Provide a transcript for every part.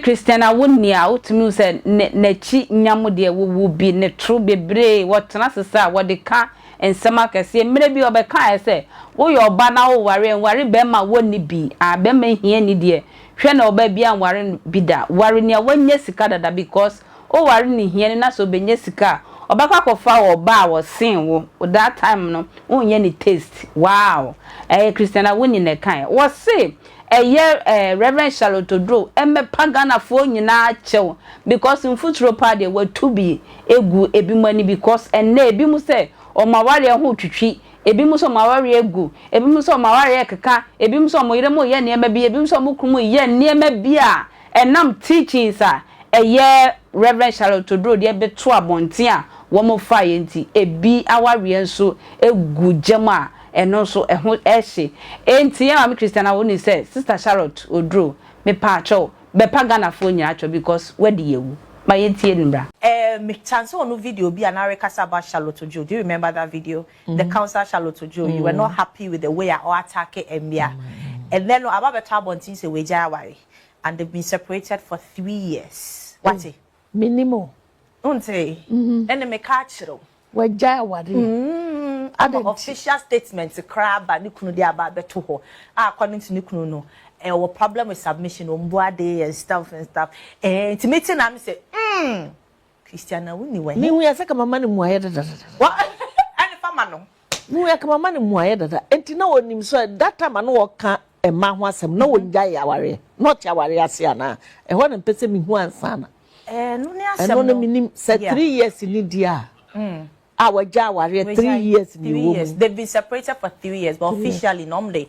Christiana Awuni a wotumi hu sɛ n'akyi nyam deɛ wowu bi ne toro bebree, wɔtena ase sɛ a wɔde ka nsɛm akɛseɛ. Mmerɛ bi ɔbɛkaeɛ sɛ woyɛ ɔba na woware a, nware bɛrima a wɔnni bi, a bɛrima hiani deɛ hwɛ na ɔbaa biara nware no bi da, ware nea wanya sika dada because woware ne hiani na sɛ ɔbɛnya sika a ɔbɛkɔ akɔfa ɔbaa a ɔsen wo, that time no wonyɛ ne taste. Wow! Ɛyɛ Christiana Awuni na ɛkaeɛ. Wɔse Ɛyɛ eh Rev Charlotte Oduro mmɛpa Ghanafoɔ nyinaa kyɛw because mfuturo paa deɛ watu bi egu ebinom ani because ɛnnɛ ebinom sɛ wɔn awareɛ ho retwitwi, ebinom sɛ wɔn awareɛ agu, ebinom sɛ wɔn awareɛ rekeka, ebinom sɛ wɔn yerenom reyɛ nneɛma bi, ebinom sɛ wɔn kununom reyɛ nneɛma bi a ɛnam teachings a ɛyɛ Rev Charlotte Oduro deɛ bɛto abɔnten a wɔfaeɛ nti ebi awareɛ nso gu gyam a Ɛno nso ɛho hye. Enti yɛn maame Christiana wo nim sɛ sister Charlotte Oduro mepaakyɛw bɛpa Ghanafoɔ nyinaa kyɛw because wadi yawu. Ma yɛntie no mmra. Eh me chance ono video bi a na rekasa about Charlotte Oduro do you remember that video the council Charlotte Oduro you were not happy with the way a ɔ attack mmea ɛnɛ no aba bɛtɔ abɔnten sɛ wagyae aware and they've been separated for 3 years wate. Menim o. Wontee? Ɛne meka akyerɛ wo. Wagyae awareɛ. Ama official statement koraa aba ne kunu de aba abɛto hɔ a according to ne kunu no ɛwɔ problem with submission, ɔmbu ade and stuff and stuff. Ɛɛ nti me te na me sɛ Christiana wonni wɔ he? Mehu yɛ sɛ kama ma no mmuaeɛ dadadada. Ɛne fa ma no. Mehu yɛ kama ma no mmuaeɛ dada. Nti na ɔnim sɛ that time a na ɔka mmaa ho asɛm na ɔngyae awareɛ na ɔte awareɛ ase anaa? Ɛhɔ na mpɛ sɛ mehu ansa na. Ɛno ne asɛm no. Ɛno no menim sɛ 3 years ni deɛ a wagya awareɛ 3 years ni wɔ mu. They've been separated for 3 years, but officially no ɔmo de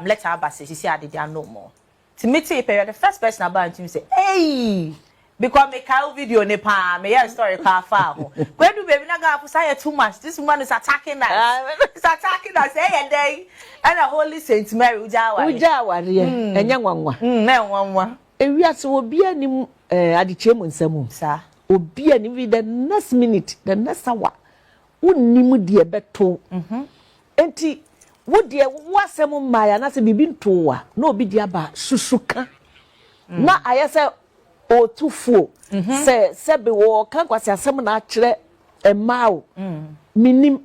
letter aba sɛ sisi ade they are no more. Ti me te pɛ, the first person aba ntumi sɛ hey, because me ka video ne paa me yɛ story ka fa ho. Kwedu baby na Ghana for say too much. This woman is attacking us. It's attacking us. Hey, day. And a Holy Saint Mary uja aware. Uja awareɛ ɛnyɛ nwanwa. Na nwanwa. Ewiase obi anim adekyɛ mu nsɛm o. Saa. Obi anim, the next minute, the next hour, wonnim deɛ ɛbɛto. Nti wo deɛ wo asɛm mmaa anaasɛ biribi nto a na obi de aba susu ka na ayɛ sɛ ɔtu fuo sɛ sɛbi wɔka nkwasi asɛm na akyerɛ mmaa o, minim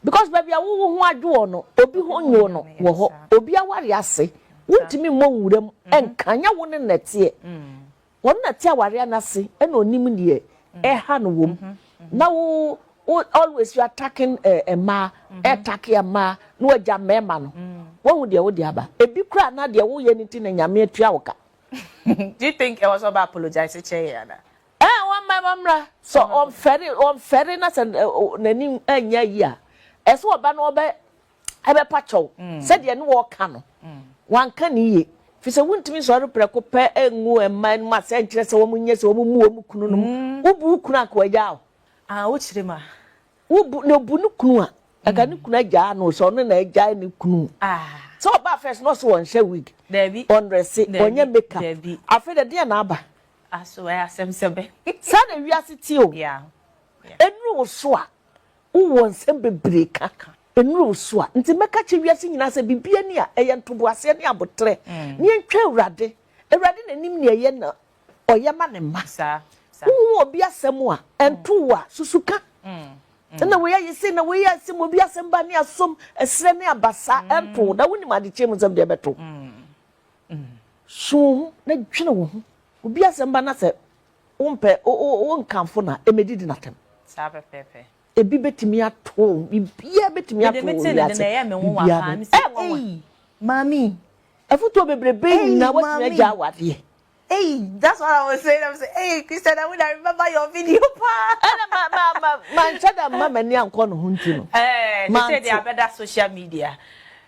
because baabi a wowo ho adwo no, obi ho nyo no wɔ hɔ, obi aware ase wontumi mmɔ nwura mu ɛnka nyɛ wo ne nɛteɛ wɔn nɛte awareɛ n'ase ɛna onim deɛ ɛha no wɔ mu na wo always you attacking mmaa, ɛattack mmaa na wagya mmarima no. Wɔn deɛ wode aba ebi kura na deɛ woyɛ ne ti na Nyame atua wo ka. Do you think it was about apologize kyerɛ yɛn ana? Wɔn mma mmra sɛ ɔnfɛre ɔnfɛre na sɛ n'anim ɛnyɛ yi a ɛsɛ ɔba na ɔbɛ ɛbɛpa kyɛw sɛdeɛ ne wɔɔka no wanka ne yie fi sɛ wontumi sɔre prɛko pɛ ɛngu mmaa anim asɛ nkyerɛ sɛ wɔn nyɛ sɛ wɔn mu wɔn kunu no mu wobu wo kunu anka wagyaa wo. Ah, wokyerɛ mu a. Wobu na obu ne kunu a ɛka ne kunu agyaa no sɛ ɔno na agyaa ne kunu. Ah. Sɛ ɔbaa first na ɔsɛ wɔnhyɛ wig. Dabi. Ɔndress, ɔnyɛ makeup. Dabi. Afei de deɛ na aba. Aso ɛyɛ asɛm sɛbɛ. Saa na wiase tie o. Enuru wo so a wowɔ nsɛm bebree ka enuru wo so a nti mɛka kyerɛ wiase nyinaa sɛ biribi ani a ɛyɛ ntoboaseɛ ne abotrɛ ne yɛntwa Awurade. Awurade n'anim ne ɛyɛ na ɔyɛ ma ne mma. Saa. Wohu obi asɛm a ɛnto wo a susu ka ɛna wei ayɛ sei na wei ayɛ sɛ obi asɛm ba ne asom ɛserɛ ne abasa ɛnto wo na wonim adekyɛ mu nsɛm deɛ ɛbɛto so wo ho na dwene wo ho. Obi asɛm ba na sɛ wompɛ wonkamfo na ɛmɛdidi n'atɛm. Saa pɛpɛɛpɛ. Ebi bɛtumi ato, biribiara bɛtumi ato wɔ wiase. Mede me ɛyɛ me nwanwa paa mi sɛ ɛy maami. Afotuo bebrebe nyinaa watumi agya awadeɛ. Hey, that's what I was saying. I was saying, hey, Christian, I would remember your video pa. Ɛna ma ma ma ma nkyɛn da mma m'ani ankɔ ne ho nti no. Eh, they say they are better social media.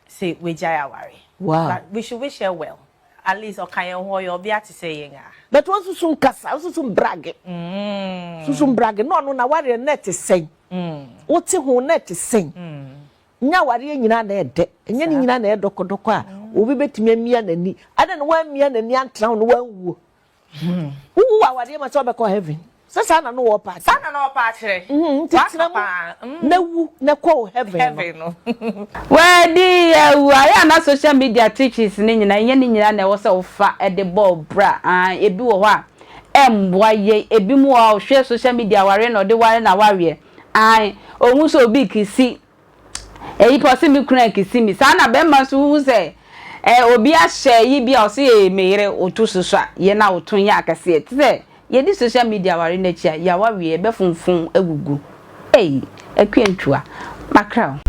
Say we jai aware. But we should wish her well. At least ɔka yɛn ho, ɔyɛ ɔbea te sɛ yɛn a. But wɔn susu nkasa, wɔn susu mbrag. Susu mbrag na ɔno na awareɛ net sɛn. Wote ho net sɛn. Nya awareɛ nyinaa na ɛdɛ. Ɛnyɛ ne nyinaa na ɛyɛ dɔkɔdɔkɔ a obi bɛtumi amia n'ani. Ada na wɔamia n'ani antena ho na wɔanwuo. Wowu awareɛ ma sɛ ɔbɛkɔ heaven. Sɛ saa na no wɔpa akyerɛ. Saa na na ɔpa akyerɛ. Mm, nti tena mu na wu na kɔ wo heaven no. Wadi awu ayɛ ana social media teachings ne nyinaa ɛnyɛ ne nyinaa na ɛwɔ sɛ wofa de bɔ bra. Ah, ebi wɔ hɔ a ɛmboa yɛ, ebi mu wɔ hɔ a ɔhwɛ social media awareɛ na ɔde ware na wareɛ. Ah, ohun sɛ obi kisi Eyi pɛ ɔse me kunu ankisi me. Saa na bɛrima nso wohu sɛ eh, obi ahyɛ ayi bi a ɔse ee me yere woto so so a yɛ na woto nyɛ akɛseɛ. Te sɛ yɛdi social media aware no akyi a yawareɛ bɛfonfon agugu. Ei Akua Ntua makra wo.